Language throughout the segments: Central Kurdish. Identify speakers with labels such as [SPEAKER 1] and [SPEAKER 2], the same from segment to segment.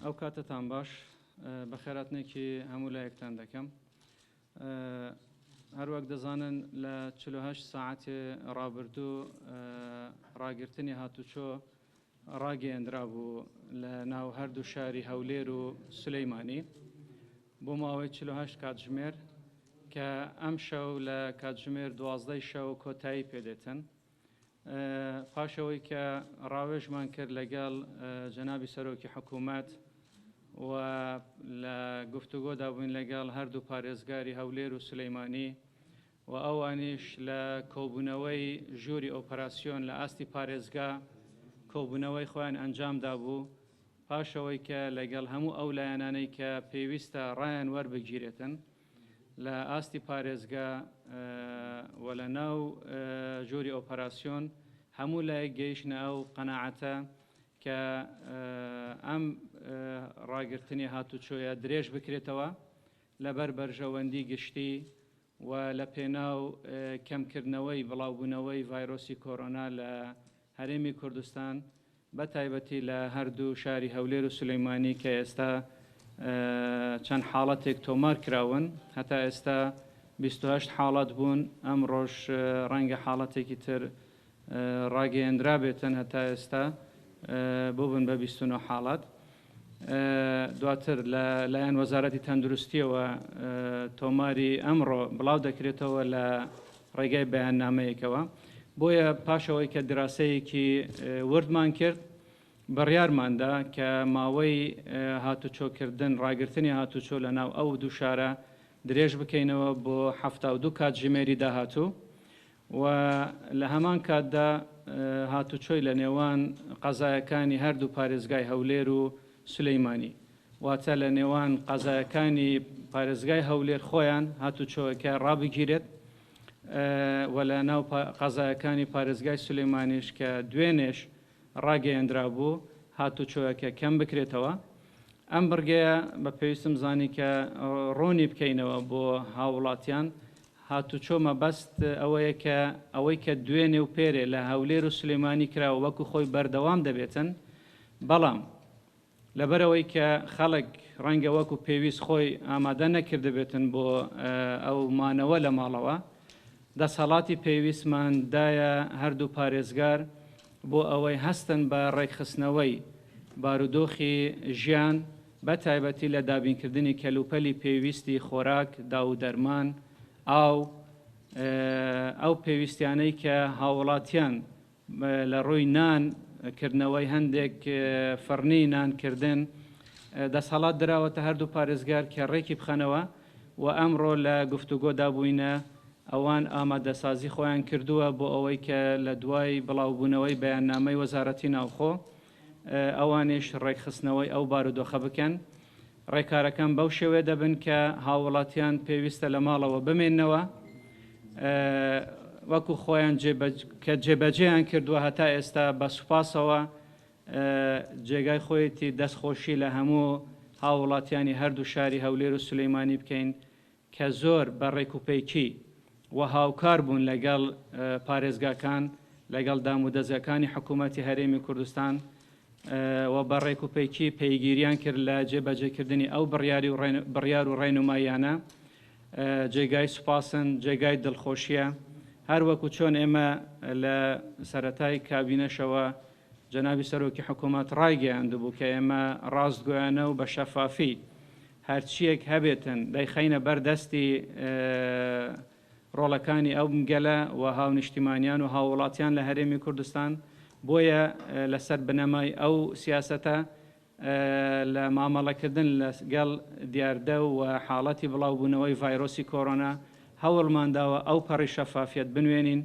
[SPEAKER 1] ئەو کاتەتان باش، بەخێراتنێکی هەموو لایەکتان دەکەم. هەروەک دەزانن لە 48 ساعەتی ڕابردوو ڕاگرتنی هاتوچۆ ڕاگەیەندرابوو لە ناو هەردوو شاری هەولێر و سولەیمانی بۆ ماوەی 48 کاتژمێر کە ئەمشەو لە کاتژمێر 12 شەو کۆتایی پێدێتن. پاش ئەوەی کە ڕاوێژمان کرد لەگەڵ جەنابی سەرۆکی حکوومەت و لە گفتوگۆدا بووین لەگەڵ هەردوو پارێزگاری هەولێر و سولەیمانی و ئەوانیش لە کۆبوونەوەی ژووری ئۆپەراسیۆن لە ئاستی پارێزگا کۆبوونەوەی خۆیان ئەنجام دابوو، پاش ئەوەی کە لەگەڵ هەموو ئەو لایەنانەی کە پێویستە ڕایان وەربگیرێتن لە ئاستی پارێزگا و لە ناو ژووری ئۆپەراسیۆن هەموو لایەک گەیشتنە ئەو قەناعەتە کە ئەم ڕاگرتنی هاتوچۆیە درێژ بکرێتەوە لەبەر بەرژەوەندی گشتی و لە پێناو کەمکردنەوەی بڵاوبوونەوەی ڤایرۆسی کۆرۆنا لە هەرێمی کوردستان بە تایبەتی لە هەردوو شاری هەولێر و سولەیمانی کە ئێستا چەند حاڵەتێک تۆمار کراون، هەتا ئێستا 28 حاڵەت بوون، ئەمڕۆش ڕەنگە حاڵەتێکی تر ڕاگەیەندرابێتن، هەتا ئێستا بووبن بە 29 حاڵەت. دواتر لە لایەن وەزارەتی تەندروستیەوە تۆماری ئەمڕۆ بڵاو دەکرێتەوە لە ڕێگای بەیاننامەیەکەوە. بۆیە پاش ئەوەی کە دراسەیەکی وردمان کرد بڕیارماندا کە ماوەی هاتوچۆکردن ڕاگرتنی هاتوچۆ لە ناو ئەو دوو شارە درێژ بکەینەوە بۆ 72 کاتژمێری داهاتوو و لە هەمان کاتدا هاتوچۆی لە نێوان قەزایەکانی هەردوو پارێزگای هەولێر و سولەیمانی، واتە لە نێوان قەزایەکانی پارێزگای هەولێر خۆیان هاتوچۆکە ڕابگیرێت و لە ناو قەزایەکانی پارێزگای سولەیمانیش کە دوێنێش ڕاگەیەندرابوو هاتوچۆیەکە کەم بکرێتەوە. ئەم بڕگەیە بە پێویستم زانی کە ڕوونی بکەینەوە بۆ هاووڵاتیان. هاتوچۆ مەبەست ئەوەیە کە ئەوەی کە دوێنێ و پێرێ لە هەولێر و سلێمانی کراوە وەکو خۆی بەردەوام دەبێتن، بەڵام لەبەرئەوەی کە خەڵک ڕەنگە وەکو پێویست خۆی ئامادە نەکردبێتن بۆ ئەو مانەوە لە ماڵەوە، دەسەڵاتی پێویستمان دایە هەردوو پارێزگار بۆ ئەوەی هەستن بە ڕێکخستنەوەی بارودۆخی ژیان بە تایبەتی لە دابینکردنی کەلوپەلی پێویستی خۆراک، داوودەرمان، ئاو، ئەو پێویستیانەی کە هاووڵاتیان لە ڕووی نان کردنەوەی هەندێک فڕنی نان کردن دەسەڵات دراوەتە هەردوو پارێزگار کە ڕێکی بخەنەوە و ئەمڕۆ لە گفتوگۆدا بووینە ئەوان ئامادەسازی خۆیان کردووە بۆ ئەوەی کە لە دوای بڵاوبوونەوەی بەیاننامەی وەزارەتی ناوخۆ ئەوانیش ڕێکخستنەوەی ئەو بارودۆخە بکەن. ڕێکارەکان بەو شێوەیە دەبن کە هاووڵاتیان پێویستە لە ماڵەوە بمێننەوە وەکو خۆیان کە جێبەجێیان کردووە هەتا ئێستا بە سوپاسەوە جێگای خۆیەتی دەستخۆشی لە هەموو هاووڵاتیانی هەردوو شاری هەولێر و سولەیمانی بکەین کە زۆر بە ڕێکوپێکی و هاوکار بوون لەگەڵ پارێزگاکان، لەگەڵ دامودەزگاکانی حکوومەتی هەرێمی کوردستان و بە ڕێکوپێکی پەیگیریان کرد لە جێبەجێکردنی ئەو بڕیاری و بڕیار و ڕێنوماییانە جێگای سوپاسن، جێگای دڵخۆشییە. هەر وەکو چۆن ئێمە لە سەرەتای کابینەشەوە جەنابی سەرۆکی حکوومەت ڕایگەیاندبوو کە ئێمە ڕاستگۆیانە و بە شەفافی هەرچییەک هەبێتن دەیخەینە بەر دەستی ڕۆڵەکانی ئەو گەلە و هاونیشتیمانیان و هاووڵاتیان لە هەرێمی کوردستان، بۆیە لەسەر بنەمای ئەو سیاسەتە لە مامەڵەکردن لەگەڵ دیاردە و حاڵەتی بڵاوبوونەوەی ڤایرۆسی کۆرۆنا هەوڵمانداوە ئەو پەڕی شەفافیەت بنوێنین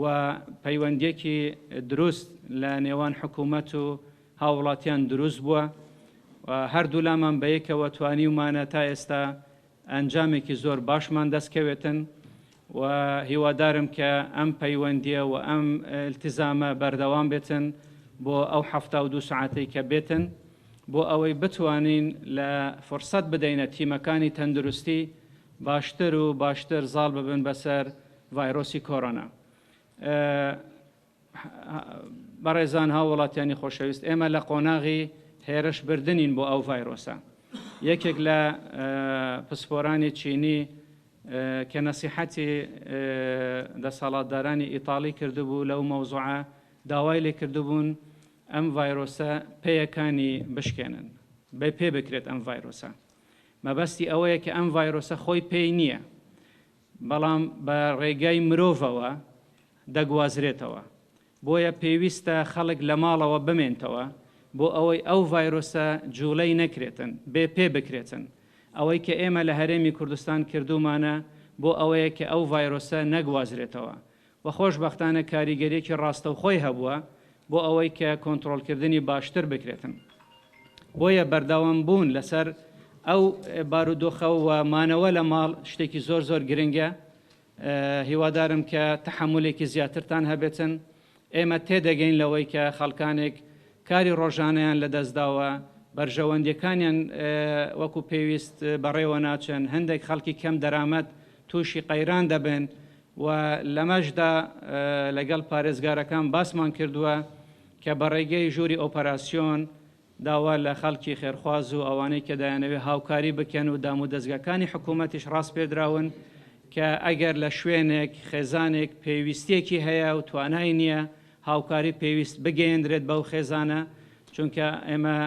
[SPEAKER 1] و پەیوەندیەکی دروست لە نێوان حکوومەت و هاووڵاتیان دروست بووە و هەردوولامان بەیەکەوە توانیومانە تا ئێستا ئەنجامێکی زۆر باشمان دەست کەوێتن و هیوادارم کە ئەم پەیوەندیە و ئەم التزامە بەردەوام بێتن بۆ ئەو 72 سەعاتەی کە بێتن بۆ ئەوەی بتوانین لە فرسەت بدەینە تیمەکانی تەندروستی باشتر و باشتر زاڵ ببن بەسەر ڤایرۆسی کۆرۆنا. بەڕێزان هاووڵاتیانی خۆشەویست، ئێمە لە قۆناغی هێرشبردنین بۆ ئەو ڤایرۆسە. یەکێک لە پسپۆرانی چینی کە نەسیحەتی دەسەڵاتدارانی ئیتاڵی کردبوو لەو مەوزوعە، داوای لێکردبوون ئەم ڤایرۆسە پێیەکانی بشکێنن، بێ پێ بکرێت ئەم ڤایرۆسە. مەبەستی ئەوەیە کە ئەم ڤایرۆسە خۆی پێی نییە، بەڵام بە ڕێگای مرۆڤەوە دەگوازرێتەوە. بۆیە پێویستە خەڵک لە ماڵەوە بمێنتەوە بۆ ئەوەی ئەو ڤایرۆسە جوڵەی نەکرێتن، بێ پێ بکرێتن. ئەوەی کە ئێمە لە هەرێمی کوردستان کردوومانە بۆ ئەوەیە کە ئەو ڤایرۆسە نەگوازرێتەوە و خۆشبەختانە کاریگەریەکی ڕاستەوخۆی هەبووە بۆ ئەوەی کە کۆنتڕۆڵکردنی باشتر بکرێتن. بۆیە بەردەوام بوون لەسەر ئەو بارودۆخە و مانەوە لە ماڵ شتێکی زۆر زۆر گرنگە. هیوادارم کە تەحەمولێکی زیاترتان هەبێتن. ئێمە تێدەگەین لەوەی کە خەڵکانێک کاری ڕۆژانەیان لەدەستداوە، بەرژەوەندیەکانیان وەکو پێویست بەڕێوە ناچن، هەندێک خەڵکی کەم دەرامەت تووشی قەیران دەبن و لەمەشدا لەگەڵ پارێزگارەکان باسمان کردووە کە بە ڕێگەی ژووری ئۆپەراسیۆن داوا لە خەڵکی خێرخواز و ئەوانەی کە دەیانەوێت هاوکاری بکەن و دامودەزگاکانی حکوومەتیش ڕاسپێردراون کە ئەگەر لە شوێنێک خێزانێک پێویستیەکی هەیە و توانای نییە هاوکاری پێویست بگەیەندرێت بەو خێزانە، چونکە ئێمە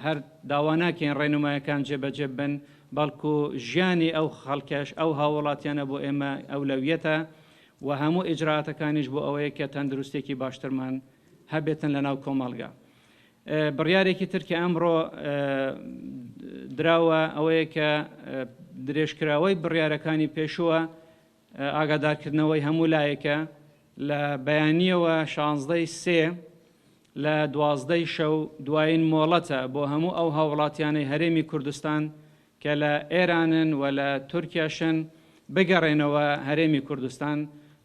[SPEAKER 1] هەر داوا ناکەین ڕێنمایەکان جێبەجێ بن، بەڵکو ژیانی ئەو خەڵکەش ئەو هاووڵاتیانە بۆ ئێمە ئەولەویەتە و هەموو ئیجرائاتەکانیش بۆ ئەوەیە کە تەندروستیەکی باشترمان هەبێتن لەناو کۆمەڵگا. بڕیارێکی تر کە ئەمڕۆ دراوە ئەوەیە کە درێژکراوەی بڕیارەکانی پێشووە، ئاگادارکردنەوەی هەموو لایەکە لە بەیانیەوە شانزدەی سێ لە دوازدەی شەو دوایین مۆڵەتە بۆ هەموو ئەو هاوڵاتیانەی هەرێمی کوردستان کە لە ئێرانن و لە تورکیاشن بگەڕێنەوە هەرێمی کوردستان،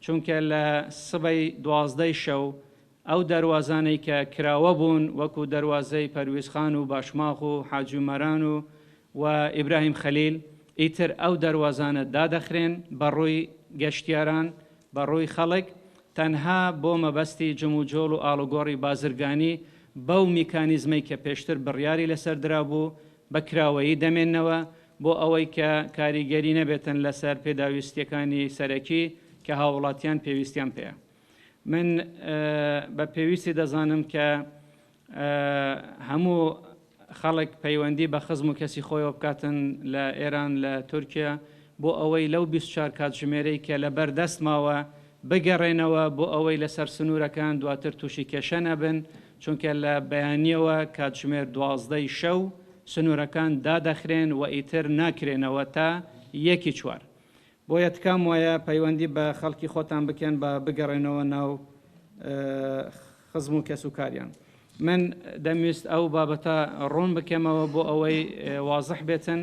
[SPEAKER 1] چونکە لە سبەی دوازدەی شەو ئەو دەروازانەی کە کراوە بوون وەکو دەروازەی پەرویزخان و باشماخ و حاجی مەران و و ئیبراهیم خەلیل ئیتر ئەو دەروازانە دادەخرێن بەڕووی گەشتیاران بەڕووی خەڵک تەنها بۆ مەبەستی جموجۆڵ و ئاڵوگۆڕی بازرگانی بەو میکانیزمەی کە پێشتر بڕیاری لەسەر درابوو بە کراوەیی دەمێننەوە بۆ ئەوەی کە کاریگەری نەبێتن لەسەر پێداویستیەکانی سەرەکی کە هاووڵاتیان پێویستیان پێیە. من بە پێویستی دەزانم کە هەموو خەڵک پەیوەندی بە خزم و کەسی خۆیەوە بکاتن لە ئێران لە تورکیا بۆ ئەوەی لەو 24 کاتژمێرەی کە لە بەر دەست ماوە بگەڕێنەوە بۆ ئەوەی لەسەر سنوورەکان دواتر تووشی کێشە نەبن، چونکە لە بەیانیەوە کاتژمێر دوازدەی شەو سنوورەکان دادەخرێن و ئیتر ناکرێنەوە تا یەکی چوار. بۆیە تکام وایە پەیوەندی بە خەڵکی خۆتان بکەن با بگەڕێنەوە ناو خزم و کەس و کاریان. من دەمویست ئەو بابەتە ڕوون بکەمەوە بۆ ئەوەی وازح بێتن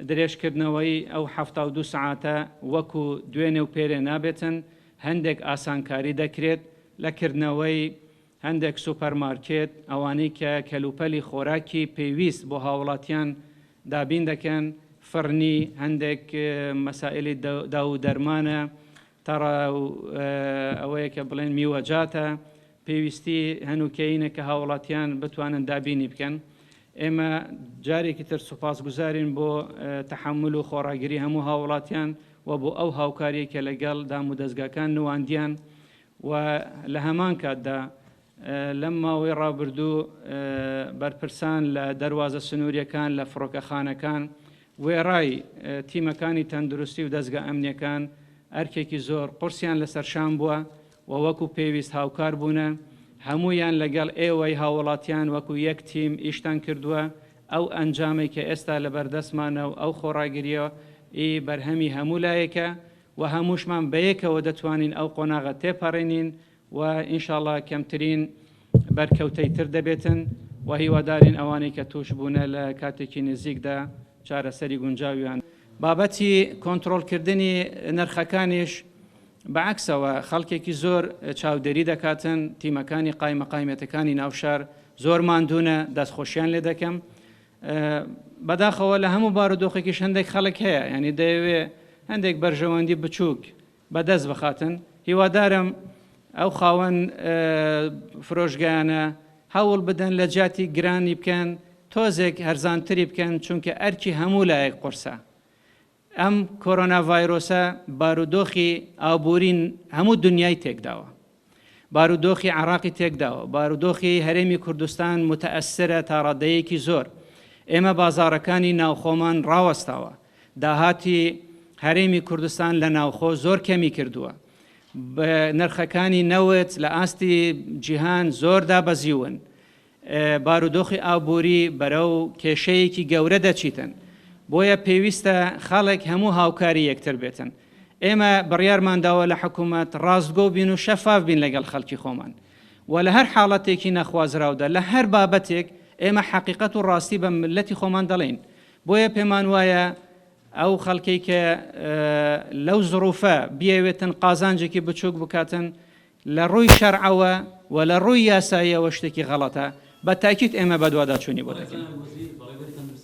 [SPEAKER 1] درێژکردنەوەی ئەو 72 سەعاتە وەکو دوێنێ و پێرێ نابێتن، هەندێک ئاسانکاری دەکرێت لە کردنەوەی هەندێک سوپەرمارکێت، ئەوانەی کە کەلوپەلی خۆراکی پێویست بۆ هاوڵاتیان دابین دەکەن، فڕنی، هەندێک مەسائیلی داو و دەرمانە، تەڕە و ئەوەیە کە بڵێن میوەجاتە، پێویستی هەنووکەیینە کە هاوڵاتیان بتوانن دابینی بکەن. ئێمە جارێکی تر سوپاسگوزارین بۆ تەحەمول و خۆڕاگری هەموو هاوڵاتیان و بۆ ئەو هاوکاریەی کە لەگەڵ دامودەزگاکان نواندیان و لە هەمان کاتدا لەم ماوەی ڕابردوو بەرپرسان لە دەروازە سنووریەکان لە فڕۆکەخانەکان وێڕای تیمەکانی تەندروستی و دەزگا ئەمنیەکان ئەرکێکی زۆر قورسیان لەسەر شان بووە و وەکو پێویست هاوکار بوونە، هەموویان لەگەڵ ئێوەی هاووڵاتیان وەکو یەک تیم ئیشتان کردووە، ئەو ئەنجامەی کە ئێستا لەبەردەستمانە و ئەو خۆڕاگرییە ی بەرهەمی هەموو لایەکە و هەمووشمان بەیەکەوە دەتوانین ئەو قۆناغە تێپەڕێنین و ئینشاڵا کەمترین بەرکەوتەی تر دەبێتن و هیوادارین ئەوانەی کە تووش بوونە لە کاتێکی نزیکدا چارەسەری گونجاویان. بابەتی کۆنتڕۆڵکردنی نرخەکانیش بە عەکسەوە خەڵکێکی زۆر چاودێری دەکاتن، تیمەکانی قایمەقامیەتەکانی ناوشار زۆر ماندوونە، دەستخۆشیان لێ دەکەم. بەداخەوە لە هەموو بارودۆخێکیش هەندێک خەڵک هەیە یعنی دەیەوێ هەندێک بەرژەوەندی بچووک بەدەست بخاتن. هیوادارم ئەو خاوەن فرۆشگایانە هەوڵ بدەن لە جیاتی گرانی بکەن تۆزێک هەرزانتری بکەن، چونکە ئەرکی هەموو لایەک قورسە. ئەم کۆرۆنا ڤایرۆسە بارودۆخی ئابووری هەموو دنیای تێکداوە. بارودۆخی عێراقی تێکداوە، بارودۆخی هەرێمی کوردستان موتەئەسرە تا ڕادەیەکی زۆر. ئێمە بازاڕەکانی ناوخۆمان ڕاوەستاوە. داهاتی هەرێمی کوردستان لە ناوخۆ زۆر کەمی کردووە. نرخەکانی نەوت لە ئاستی جیهان زۆر دابەزیون. بارودۆخی ئابووری بەرەو کێشەیەکی گەورە دەچیتن. بۆیە پێویستە خەڵک هەموو هاوکاری یەکتر بێتن. ئێمە بڕیارمان داوە لە حکوومەت ڕاستگۆ بین و شەفاف بین لەگەڵ خەڵکی خۆمان و لە هەر حاڵەتێکی نەخوازراودا لە هەر بابەتێک ئێمە حەقیقەت و ڕاستی بە میللەتی خۆمان دەڵێین. بۆیە پێمان وایە ئەو خەڵکەی کە لەو زڕوفە بیەوێتن قازانجێکی بچووک بکاتن لە ڕووی شەرعەوە و لە ڕووی یاساییەوە شتێکی غەڵەتە، بە تاکید ئێمە بەدواداچوونی بۆ دەکەین.